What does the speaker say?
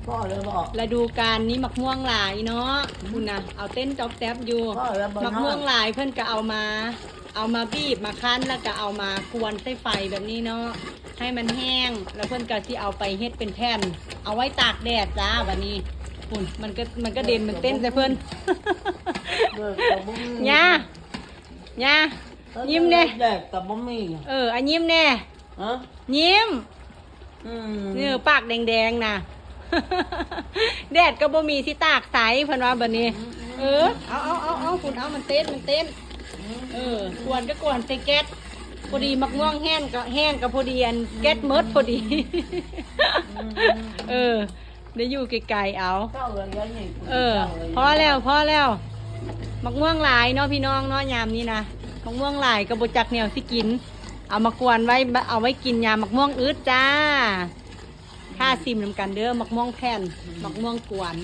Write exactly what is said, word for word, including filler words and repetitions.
พ่อเลยบอก ฤดูกาลนี้หมากม่วงหลายเนาะ คุณนะเอาเต้นจอบแซบอยู่ พ่อแล้วบอก หมากม่วงหลายเพิ่นก็เอามา เอามาบีบมาคั้นแล้วก็เอามากวนใส่ไฟแบบนี้เนาะ ให้มันแห้ง แล้วเพิ่นก็สิเอาไปเฮ็ดเป็นแผ่น เอาไว้ตากแดดจ้าบัดนี้คุณมันก็มันก็เด่นมันเต้นใส่เพิ่น เบิกกับบ่มี ย่าย่า ยิ้มเด้ แดดกับบ่มี เอออ่ะยิ้มแน่ ฮะ ยิ้ม อืม เนี่ยปากแดงๆนะ แดดก็บ่มีสิตากใสเพิ่นว่าบัดนี้ เออ เอาเอาเอาเอาคุณเอามันเต้นมันเต้น เออกวนก็กวนใส่แก๊สพอดีหมากม่วงแห้งก็แห้งก็พอดีอันแก๊สหมดพอดี เออได้อยู่ไกลๆเอา เจ้าเลยยายนี่ เออพอแล้วพอแล้วหมากม่วงหลายเนาะพี่น้องเนาะยามนี้นะหมากม่วงหลายก็บ่จักแนวสิกิน เอามากวนไว้เอาไว้กินยามหมากม่วงอึดจ้า ถ้าซิมนำกันเด้อหมากม่วงแผ่นหมากม่วงกวน